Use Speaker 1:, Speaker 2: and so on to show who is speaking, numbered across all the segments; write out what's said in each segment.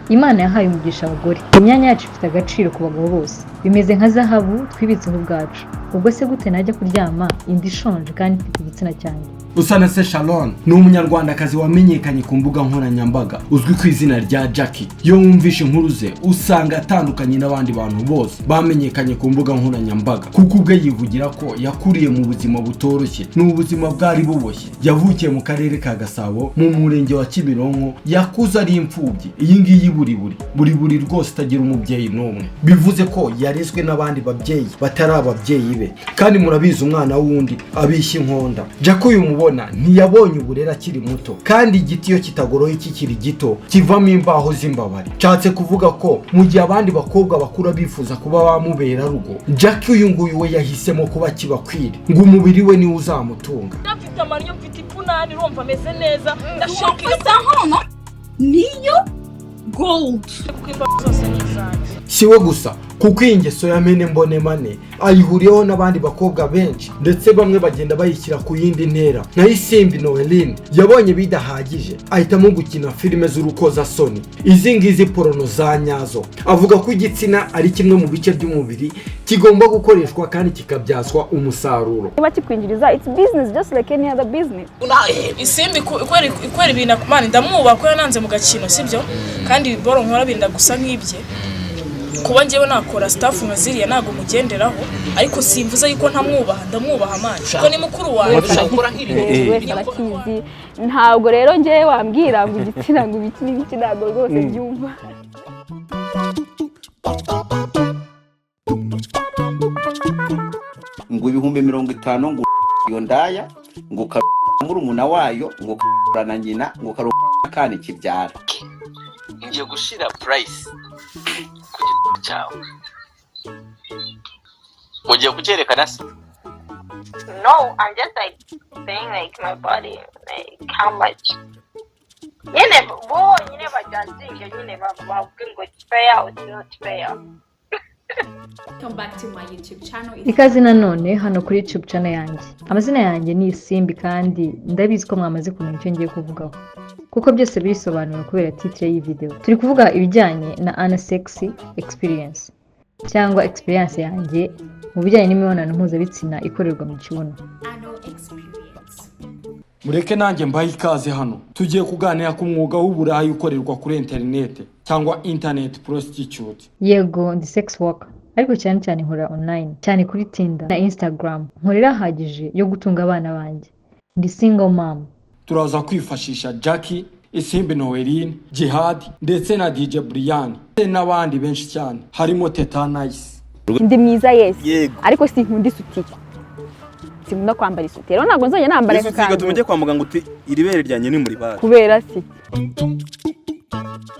Speaker 1: Imana yahaye umugisha abagore. Imyanya yacu ifite agaciro ku bagabo bose, bimeze nka zahabu twibitseho ubwacu. Ubwo se gute najya kuryama inda ishonje kandi mfite igitsina cyanjye?
Speaker 2: Usanase Sharon ni Umunyarwandakazi wamenyekanye ku mbuga nkoranyambaga, uzwi ku izina rya Jackie. Iyo wumvishe inkuru ze, usanga atandukanye n'abandi bantu bose bamenyekanye ku mbuga nkoranyambaga, kuko ubwe yivugira ko yakuriye mu buzima butoroshye. Ni ubuzima bwari buboshye. Yavukiye mu Karere ka Gasabo, mu Murenge wa Kimironko. Yakuze ari imfubyi iyi ngiyi, buri buri buri buri rwose, itagira umubyeyi n'umwe. Bivuze ko yarezwe n'abandi babyeyi batari ababyeyi be, kandi murabizi, umwana w'undi abishya inkonda. Jackie uyu mubona ntiyabonye uburere akiri muto, kandi igiti iyo kitagoroye kikiri gito kivamo imbaho z'imbabari. Nshatse kuvuga ko mu gihe abandi bakobwa bakura bifuza kuba bamubera rugo, Jackie uyu nguyu we yahisemo kuba kibakwire, ngo umubiri we niwe uzamutunga.
Speaker 3: Mfite amariyo, mfite ipfunani, urumva ameze neza, ndashaka.
Speaker 4: Isa nkono niyo gold.
Speaker 3: Kuko imbaho zose ni izanjye.
Speaker 2: Si we gusa, kuko iyi ngeso ya mene mbonemane ayihuriyeho n'abandi bakobwa benshi, ndetse bamwe bagenda bayishyira ku yindi ntera. Nka Isimbi Noeline yabonye bidahagije, ahitamo gukina filime z'urukozasoni, izi ngizi porno za nyazo. Avuga ko igitsina ari kimwe mu bice by'umubiri kigomba gukoreshwa kandi kikabyazwa umusaruro.
Speaker 5: Niba kikwinjiriza, it's business just like any other business.
Speaker 3: Isimbi ikwera ibintu, Mani, ndamwubaha ko yananze mu gakino, sibyo? Kandi boro nkora binda gusa nk'ibye. Kuba njyewe nakora stuff nka ziriya, ntabwo mugenderaho, ariko simvuze yuko ntamwubaha. Ndamwubaha, Mani, kuko ni mukuru wanjye.
Speaker 5: Buri wese arakizi. Ntabwo rero ngewe wambwira ngo igitsina, ngo ibiki n'ibiki, ntabwo rwose byumva.
Speaker 6: Ngo 50,000, ngo iyo ndaya, ngo murumuna wayo, ngo na nyina, ngo akana kibyara.
Speaker 7: Ngiye gushyira price ku giti cyawe. Ugiye kucyerekana se?
Speaker 8: No, I'm just like saying like my body, like how much. Nyine bo nyine bajudginge, nyine bavuge ngo it's fair or it's not fair.
Speaker 4: Welcome back to my YouTube channel.
Speaker 1: Ikaze nanone hano kuri YouTube channel yanjye. Amazina yanjye ni Isimbi, kandi ndabizi ko mwamaze kumenya icyo ngiye kuvugaho, kuko byose birisobanura kubera titre y'iyi video. Turi kuvuga ibijyanye na anal sex experience, cyangwa experience yanjye mu bijyanye n'imibonano mpuzabitsina ikorerwa mu kibuno.
Speaker 4: Anal experience.
Speaker 2: Mureke nanjye mbahe ikaze hano. Tugiye kuganira ku mwuga w'uburaya ukorerwa kuri interinete, cyangwa internet prostitute.
Speaker 1: Yego, ndi sex worker, ariko cyane cyane nkorera online, cyane kuri Tinder na Instagram. Nkorera ahagije yo gutunga abana banjye. Ndi single mom.
Speaker 2: Turaza kwifashisha Jackie, Isimbi Noeline, Jihad ndetse na DJ Brian, ndetse n'abandi benshi cyane, harimo Teta Nice.
Speaker 5: Ndi mwiza, yes.
Speaker 9: Yego.
Speaker 5: Ariko sinkunda isutiye, sinkunda kwambara isutiye. Rero ntabwo nzajya nambara aka
Speaker 9: Yesu usiga
Speaker 5: kantu.
Speaker 9: tumujye kwa muganga, uti iri bere ryanjye ni muri bare.
Speaker 5: Kubera si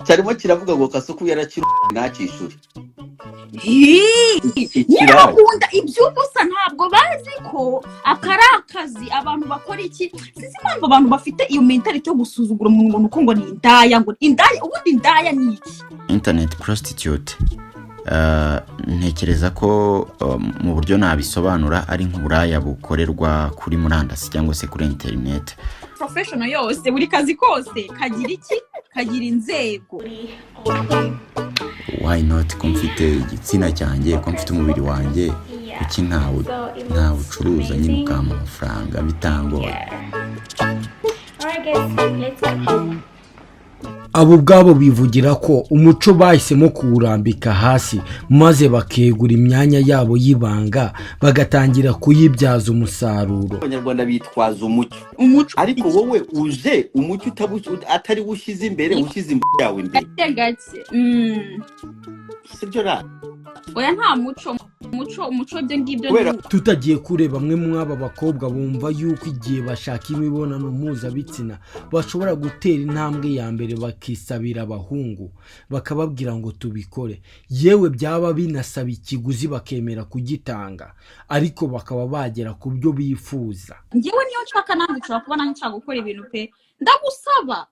Speaker 6: Cyarimo kiravuga ngo Kasuku yarakira ntakishure.
Speaker 4: Nyine
Speaker 6: Ikiraya.
Speaker 4: Bakunda iby'ubusa, ntabwo bazi ko aka ari akazi abantu bakora. Iki sinzi impamvu abantu bafite iyo mentality yo gusuzugura umuntu ngo ni uko ngo ni indaya, ngo indaya. Ubundi indaya ni iki?
Speaker 10: Internet prostitute, ntekereza ko mu buryo nabisobanura ari nk'uburaya bukorerwa kuri murandasi cyangwa se kuri interineti.
Speaker 4: Professional yose, buri kazi kose kagira iki? Kagira inzego.
Speaker 10: Why not? Ko mfite igitsina cyanjye, ko mfite umubiri wanjye, kuki ntawe ucuruza nyine ukampa amafaranga bitangoye?
Speaker 8: Alright guys, let's go.
Speaker 2: Abo ubwabo bivugira ko umuco bahisemo kuwurambika hasi, maze bakegura imyanya yabo y'ibanga, bagatangira kuyibyaza umusaruro.
Speaker 6: Abanyarwanda bitwaza umucyo.
Speaker 4: Umuco.
Speaker 6: Ariko wowe uje umucyo atari wo ushyize imbere, ushyize imbere yawe imbere.
Speaker 4: Gake gake.
Speaker 6: Sibyo ra?
Speaker 4: Oya, nta muco, umuco, umuco, ibyo ngibyo.
Speaker 6: Kubera
Speaker 2: Tutagiye kure, bamwe muri aba bakobwa bumva yuko igihe bashaka imibonano mpuzabitsina bashobora gutera intambwe ya mbere, bakisabira abahungu, bakababwira ngo tubikore, yewe byaba binasaba ikiguzi bakemera kugitanga, ariko bakaba bagera ku byo bifuza.
Speaker 4: Njyewe niyo nshaka, nanjye nshobora kuba nanjye nshaka gukora ibintu pe, ndagusaba.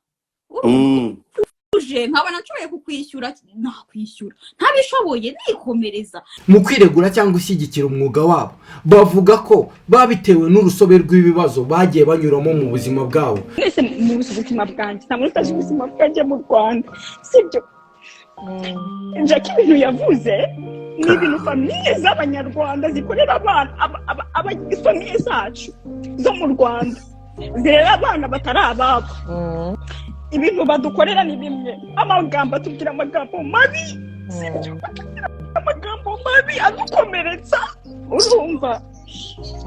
Speaker 4: Uje nkabona nshoboye kukwishyura, nakwishyura, ntabishoboye nikomereza.
Speaker 2: Mu kwiregura cyangwa gushyigikira umwuga wabo, bavuga ko babitewe n'urusobe rw'ibibazo bagiye banyuramo mu buzima bwabo.
Speaker 5: Mwese muzi ubuzima bwanjye, nta muntu utazi ubuzima bwanjye mu Rwanda, sibyo?
Speaker 4: Jackie, ibintu yavuze ni ibintu famille z'Abanyarwanda zikorera abana, famille zacu zo mu Rwanda zirera abana batari ababo. Ibintu badukorera ni bimwe, amagambo atubwira, amagambo mabi, sibyo? Batubwira amagambo mabi adukomeretsa, urumva,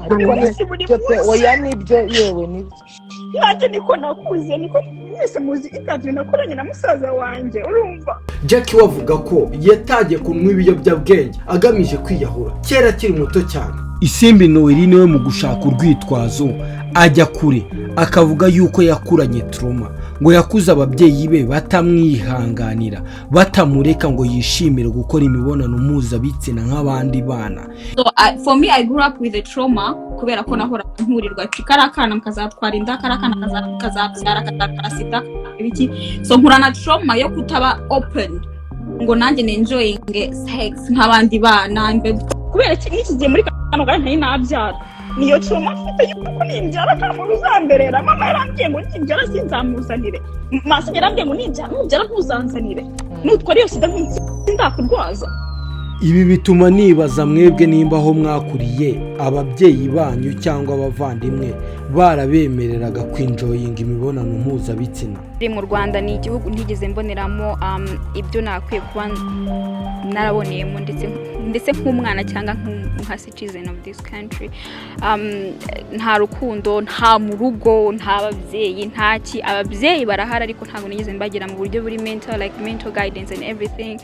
Speaker 4: buri munsi, buri munsi.
Speaker 11: Oya, nibyo, yewe nibyo.
Speaker 4: Nanjye niko nakuze, niko mwese muzi interview nakoranye na musaza wanjye, urumva.
Speaker 2: Jackie we avuga ko yatangiye kunywa ibiyobyabwenge agamije kwiyahura kera akiri muto cyane. Isimbi Noeline we mu gushaka urwitwazo ajya kure, akavuga yuko yakuranye trauma, ngo yakuze ababyeyi be batamwihanganira, batamureka ngo yishimire gukora imibonano mpuzabitsina nk'abandi bana.
Speaker 4: So for me, I grew up with a trauma kubera ko nahora nkurirwa ati kariya kana kazatwara inda, kariya kana kazabyara, kazabyara sida, ibiki. So nkura na trauma yo kutaba open ngo nanjye nenjoyinge sex nk'abandi bana kubera iki n'iki gihe muri kano kanya ntari nabyara. Niyo trauma mfite yuko nimbyara nta muntu uzamberera. Mama yarambwiye ngo nimbyara sinzamuzanire, masi yarambwiye ngo nimbyara, nubyara ntuzanzanire, nutwara iyo sida sindakurwaza.
Speaker 2: Ibi bituma nibaza mwebwe nimba aho mwakuriye ababyeyi banyu cyangwa abavandimwe barabemereraga kwinjoyinga imibonano mpuzabitsina.
Speaker 5: Mu Rwanda ni igihugu ntigeze mboneramo ibyo nakwiye kuba naraboneyemo, ndetse nk'umwana cyangwa nka citizen of this country. Nta rukundo, nta mu rugo, nta babyeyi, nta ki. Ababyeyi barahari ariko ntabwo nigeze mbagira mu buryo buri mental, like mental guidance and everything.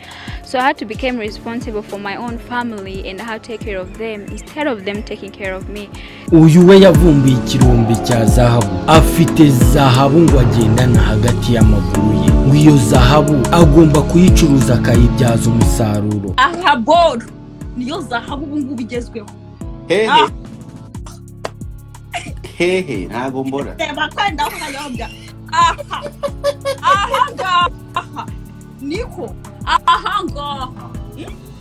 Speaker 5: So I had to become responsible for my own family and how to take care of them instead of them taking care of me.
Speaker 2: Uyu we yavumbuye ikirombe cya zahabu, afite zahabu ngo agendana hagati y'amaguru ye, ngo iyo zahabu agomba kuyicuruza akayibyaza umusaruro.
Speaker 4: Aha boro niyo zahabu ubu ngubu igezweho.
Speaker 6: Hehe?
Speaker 4: Ah.
Speaker 6: Hehe? Ntago mbora.
Speaker 4: Reba kandi aho nkayobya, aha, aha ngaha niko, aha ngaha.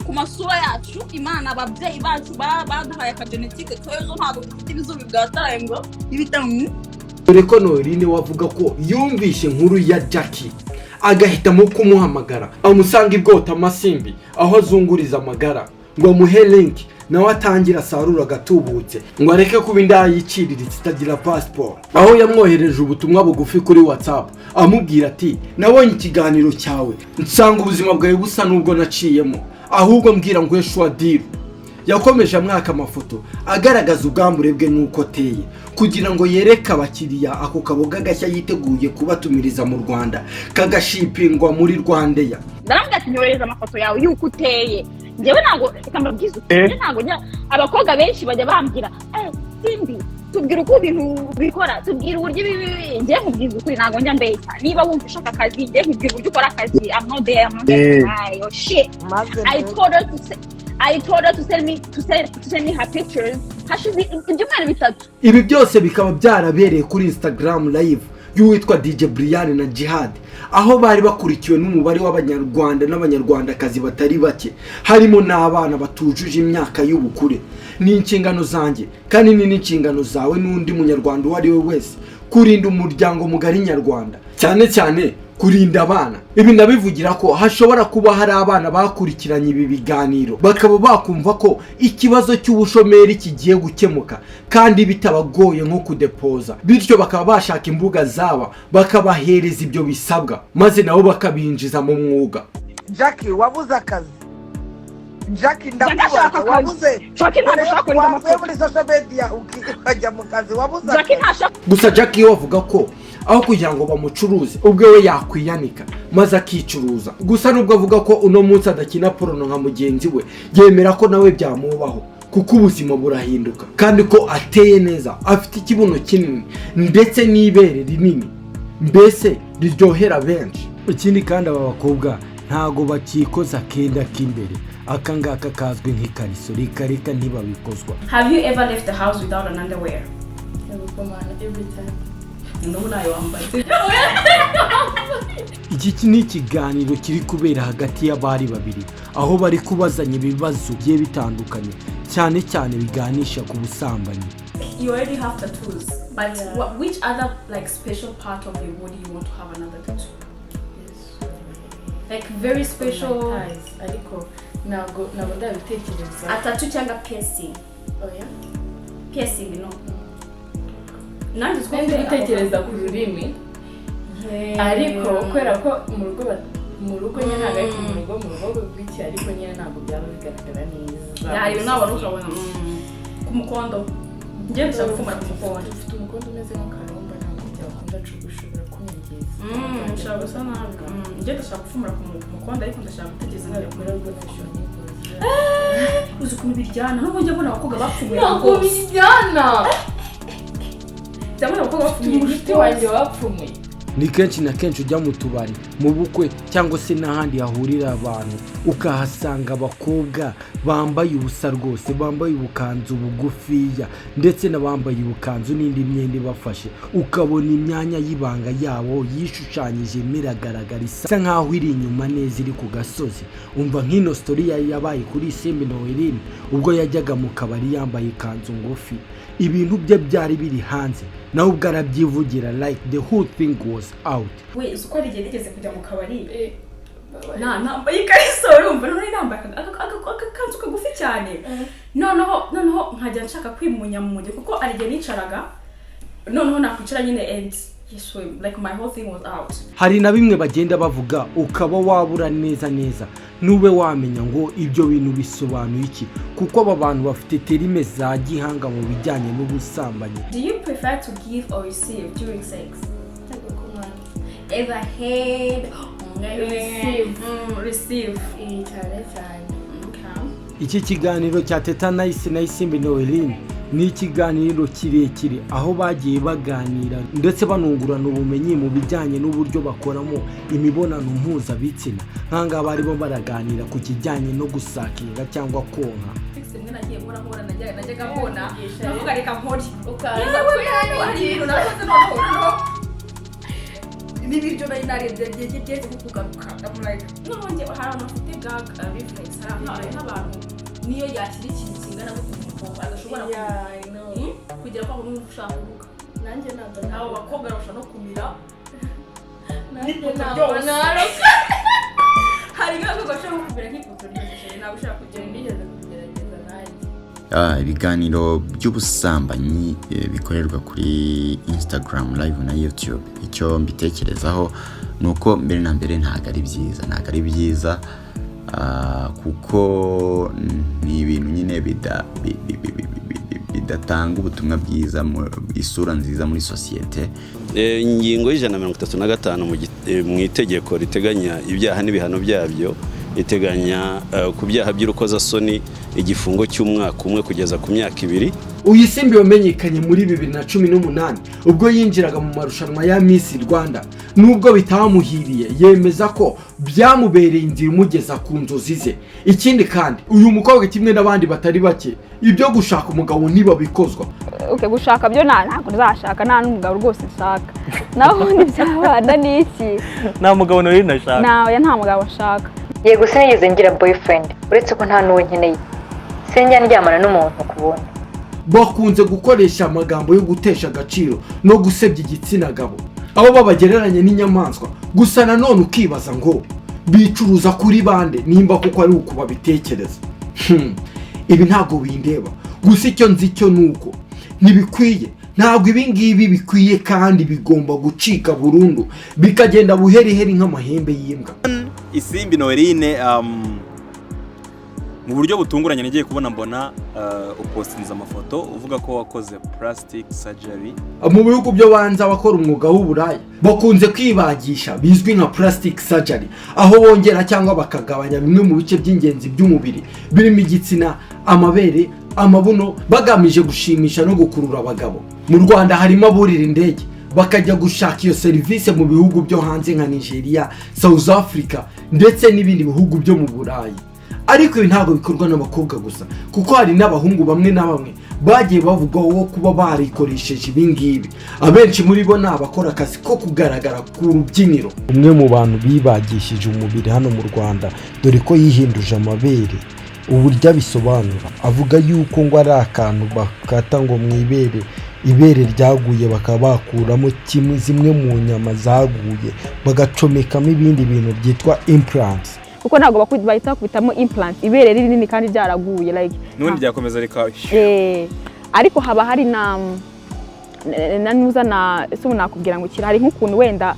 Speaker 4: Ku masura yacu, Imana, ababyeyi bacu baduhaye akagenetike keza, ntabwo dufite ibizuba bwataye ngo ibita.
Speaker 2: Dore ko Noeline we avuga ko yumvishe inkuru ya Jackie agahitamo kumuhamagara, amusanga i Bwota Amasimbi aho azunguriza amagara, ngo amuhe link nawe atangire asarura agatubutse, ngo areke kuba indaya yiciriritse itagira pasiporo. Aho yamwohereje ubutumwa bugufi kuri WhatsApp amubwira ati: "Nabonye ikiganiro cyawe nsanga ubuzima bwawe busa n'ubwo naciyemo, ahubwo mbwira ngo sure deal." Yakomeje amwaka amafoto agaragaza ubwambure bwe n'uko ateye, kugira ngo yereke abakiriya ako kaboga gashya yiteguye kubatumiriza mu Rwanda, kagashipingwa muri RwandAir.
Speaker 4: Ndaramubwira ati: "Nyohereza amafoto yawe y'uko uteye." Njyewe ntabwo, reka mbabwize ukuri, njyewe ntabwo njya, abakobwa benshi bajya bambwira: "Eh, Simbi, tubwira uko ibintu bikora, tubwira uburyo ibi ibi." Njyewe nkubwiza ukuri, ntabwo njya mbeshya. Niba wumva ushaka akazi, njyewe nkubwira uburyo ukora akazi. I'm not there, I'm not there to lie or shit. I told her to say, I told her to send me her pictures hashize ibyumweru 3.
Speaker 2: Ibi byose bikaba byarabereye kuri Instagram Live y'uwitwa DJ Brian na Jihad, aho bari bakurikiwe n'umubare w'Abanyarwanda n'Abanyarwandakazi batari bake, harimo n'abana batujuje imyaka y'ubukure. Ni inshingano zanjye kandi ni n'inshingano zawe n'undi Munyarwanda uwo ari we wese kurinda umuryango mugari nyarwanda, cyane cyane kurinda abana. Ibi ndabivugira ko hashobora kuba hari abana bakurikiranye ibi biganiro bakaba bakumva ko ikibazo cy'ubushomeri kigiye gukemuka kandi bitabagoye nko kudepoza, bityo bakaba bashaka imbuga zaba bakabahereza ibyo bisabwa, maze nabo bakabinjiza mu mwuga.
Speaker 11: Jackie, wabuze akazi? Jackie, ndakubaza.
Speaker 4: Ashaka akazi.
Speaker 11: Wabuze
Speaker 4: Jackie ntabwo ashaka kohereza
Speaker 11: wavuye
Speaker 4: amafoto.
Speaker 11: muri social media ukajya mu kazi, wabuze
Speaker 4: Jackie
Speaker 11: akazi?
Speaker 4: ntashaka.
Speaker 2: Gusa Jackie we avuga ko aho kugira ngo bamucuruze, ubwe we yakwiyanika maze akicuruza. Gusa nubwo avuga ko uno munsi adakina porno nka mugenzi we, yemera ko nawe byamubaho kuko ubuzima burahinduka, kandi ko ateye neza, afite ikibuno kinini ndetse n'ibere rinini, mbese riryohera benshi. Ikindi kandi, aba bakobwa ntago bakikoza akenda k'imbere, aka ngaka kazwi nk'ikariso, reka reka, ntibabikozwa.
Speaker 3: Have you ever left the house without an underwear?
Speaker 12: Every time.
Speaker 3: N'ubu nayo wambaye.
Speaker 2: Iki ni ikiganiro kiri kubera hagati y'abari babiri, aho bari kubazanya ibibazo bigiye bitandukanye, cyane cyane biganisha ku busambanyi.
Speaker 12: You already have tattoos, but which other like special part of your body you want to have another tattoo? Yes. Like very special.
Speaker 3: Thighs, ariko ntabwo ndabitekereza.
Speaker 12: A tattoo cyangwa piercing?
Speaker 3: Oya.
Speaker 12: Piercing, no. Nanjye uzi ko
Speaker 3: Ndi
Speaker 12: mfite
Speaker 3: gutekereza ku rurimi, ariko kubera ko mu rugo nyine ntabwo ari mu rugo bw'iki, ariko nyine ntabwo byaba bigaragara neza.
Speaker 12: Yeah, hari ibintu wabona ukabona ku mukondo. Njye ndashaka gupfumura ku mukondo.
Speaker 3: Ufite umukondo umeze nk'akaromba, ntabwo byakunda, ushobora kunyangiza.
Speaker 12: Nshobora gusa nabi. Njye ndashaka gupfumura ku mukondo, ariko ndashaka gutegereza nkajya
Speaker 3: Nabikora rwose.
Speaker 12: Uzi ukuntu biryana? N'ubu njya mbona abakobwa bapfumuye
Speaker 3: Ntabwo
Speaker 12: rwose.
Speaker 3: biryana.
Speaker 12: Njya mbona abakobwa bapfumuye.
Speaker 3: Umushuti wanjye wapfumuye.
Speaker 2: Ni kenshi na kenshi ujya mu tubari, mu bukwe cyangwa se n'ahandi hahurira abantu, ukahasanga abakobwa bambaye ubusa rwose, bambaye ubukanzu bugufiya ndetse n'abambaye ubukanzu n'indi myenda ibafashe, ukabona imyanya y'ibanga yabo yishushanyije, iragaragara, isa nkaho iri inyuma neza, iri ku gasozi. Umva nk'ino story yari yabaye kuri Isimbi Noeline ubwo yajyaga mu kabari yambaye ikanzu ngufi, ibintu bye byari biri hanze, nawe ubwo arabyivugira, like the whole thing was out.
Speaker 12: We, uzi ko hari igihe nigeze kujya mu kabari na nambaye ikariso, urumva, noneho nambaye agakanzu kagufi cyane, noneho nkajya nshaka kwimunya mu mujyi, kuko hari igihe nicaraga, noneho nakwicara nyine and yes, like my whole thing was out.
Speaker 2: Hari na bimwe bagenda bavuga ukaba wabura neza neza, nube wamenya ngo ibyo bintu bisobanuye iki, kuko aba bantu bafite terms za gihanga mu bijyanye n'ubusambanyi.
Speaker 12: Do you prefer to give or receive during sex? Either head?
Speaker 3: Receive.
Speaker 12: Receive.
Speaker 3: Cyane cyane.
Speaker 12: Okay.
Speaker 2: Iki kiganiro cya Teta Nice na Isimbi Noeline ni ikiganiro kirekire, aho bagiye baganira ndetse banungurana ubumenyi mu bijyanye n'uburyo bakoramo imibonano mpuzabitsina. Nk'ahangaha barimo baraganira ku kijyanye no gusakinga cyangwa konka.
Speaker 12: Rimwe nagiye nkora nkora, najyaga mbona navuga reka nkore.
Speaker 3: Ukaza
Speaker 12: Yewe, hari ibintu nakoze, noneho n'ibiryo nari narebye byeze nko kugaruka. I'm like, noneho njye hari abantu bafite gag reflex, hari nk'abantu niyo yakira ikintu kingana gute mu mugongo adashobora
Speaker 3: Yeah, I know.
Speaker 12: Kugira ko abona ushaka kuruka.
Speaker 3: Nanjye ntabwo
Speaker 12: Abo bakobwa barusha no kumira
Speaker 3: Nanjye
Speaker 12: n'ipoto
Speaker 3: ntabwo
Speaker 12: ryose.
Speaker 3: naruka.
Speaker 12: Hari nk'abakobwa bashobora kumira nk'ipoto ryose, ntabwo ushobora kugera.
Speaker 3: Nigeze kugerageza nanjye.
Speaker 10: Ibiganiro by'ubusambanyi bikorerwa kuri Instagram Live na YouTube, icyo mbitekerezaho ni uko mbere na mbere ntabwo ari byiza, ntabwo ari byiza, kuko ni ibintu nyine bidatanga ubutumwa bwiza, isura nziza muri sosiyete.
Speaker 9: Ingingo ya 135 mu itegeko riteganya ibyaha n'ibihano byabyo iteganya ku byaha by'urukozasoni igifungo cy'umwaka umwe kugeza ku myaka 2.
Speaker 2: Uyu Simbi wamenyekanye muri 2018 ubwo yinjiraga mu marushanwa ya Miss Rwanda, nubwo bitamuhiriye, yemeza ko byamubereye inzira imugeza ku nzozi ze. Ikindi kandi, uyu mukobwa kimwe n'abandi batari bake, ibyo gushaka umugabo ntibabikozwa.
Speaker 5: Okay, gushaka byo ntabwo nzashaka, nta n'umugabo rwose nshaka. Naho ubundi by'abana ni iki?
Speaker 13: Nta mugabo nari nashaka.
Speaker 5: Nawe nta mugabo nshaka.
Speaker 1: Yego, sinigeze ngira boyfriend, uretse ko nta n'uwo nkeneye. Sinjya ndyamana n'umuntu ku buntu.
Speaker 2: Bakunze gukoresha amagambo yo gutesha agaciro no gusebya igitsina gabo, aho babagereranya n'inyamaswa. Gusa nanone ukibaza ngo bicuruza kuri bande, nimba kuko ari uku babitekereza. Ibi ntabwo bindeba, gusa icyo nzi cyo ni uko ntibikwiye, ntabwo ibi ngibi bikwiye, kandi bigomba gucika burundu, bikagenda buheriheri nk'amahembe y'imbwa.
Speaker 9: Isimbi Noeline, mu buryo butunguranye nagiye kubona mbona upostinze amafoto uvuga ko wakoze plastic surgery.
Speaker 2: Mu bihugu byo hanze, abakora umwuga w'uburaya bakunze kwibagisha, bizwi nka plastic surgery, aho bongera cyangwa bakagabanya bimwe mu bice by'ingenzi by'umubiri birimo igitsina, amabere, amabuno, bagamije gushimisha no gukurura abagabo. Mu Rwanda harimo aburira indege bakajya gushaka iyo serivisi mu bihugu byo hanze nka Nigeria, South Africa ndetse n'ibindi bihugu byo mu Burayi. Ariko ibi ntabwo bikorwa n'abakobwa gusa, kuko hari n'abahungu bamwe na bamwe bagiye bavugwaho kuba barikoresheje ibi ngibi. Abenshi muri bo ni abakora akazi ko kugaragara ku rubyiniro. Umwe mu bantu bibagishije umubiri hano mu Rwanda, dore ko yihinduje amabere, uburyo abisobanura avuga yuko ngo ari akantu bakata ngo mu ibere. Ibere ryaguye bakaba bakuramo kimwe, zimwe mu nyama zaguye, bagacomekamo ibindi bintu byitwa implants.
Speaker 5: Kuko ntabwo bahita bakubitamo implant ibere rinini kandi ryaraguye, like
Speaker 14: N'ubundi ryakomeza rikaba.
Speaker 5: Ariko haba hari na nuza na ese ubu nakubwira ngo kira hari nk'ukuntu wenda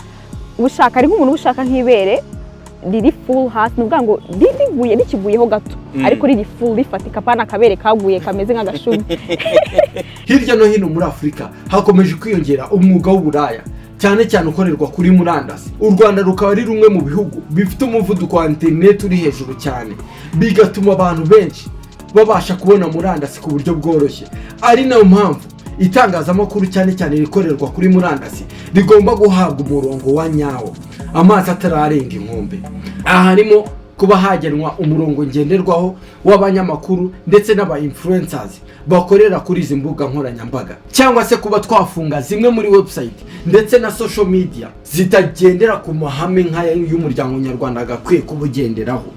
Speaker 5: ushaka, hari nk'umuntu uba ushaka nk'ibere riri full hasi, ni ukuvuga ngo riguye rikiguyeho gato, ariko riri full, rifatika, pana akabere kaguye kameze nk'agashumi.
Speaker 2: Hirya no hino muri Afurika hakomeje kwiyongera umwuga w'uburaya, cyane cyane ukorerwa kuri murandasi. U Rwanda rukaba ari rumwe mu bihugu bifite umuvuduko wa interineti uri hejuru cyane, bigatuma abantu benshi babasha kubona murandasi ku buryo bworoshye, ari nayo mpamvu itangazamakuru, cyane cyane rikorerwa kuri murandasi, rigomba guhabwa umurongo wa nyawo amazi atararenga inkombe. Aha harimo kuba hagenwa umurongo ngenderwaho w'abanyamakuru ndetse n'aba influencers bakorera kuri izi mbuga nkoranyambaga, cyangwa se kuba twafunga zimwe muri website ndetse na social media zitagendera ku mahame nk'aya y'umuryango nyarwanda agakwiye kuba ugenderaho,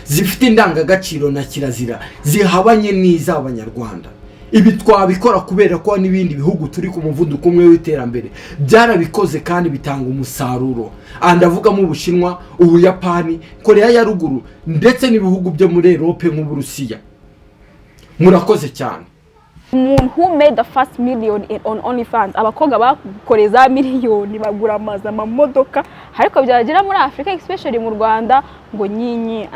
Speaker 2: zifite indangagaciro na kirazira zihabanye n'iz'Abanyarwanda. Ibi twabikora kubera ko n'ibindi bihugu turi ku muvuduko umwe w'iterambere byarabikoze kandi bitanga umusaruro. Aha ndavugamo Ubushinwa, Ubuyapani, Koreya ya Ruguru ndetse n'ibihugu byo muri Erope nk'Uburusiya. Murakoze cyane.
Speaker 5: Umuntu who made the first million on OnlyFans, abakobwa bakoreye za miliyoni, bagura amazu, amamodoka, ariko byagera muri Afurika, especially mu Rwanda, ngo nyinyi.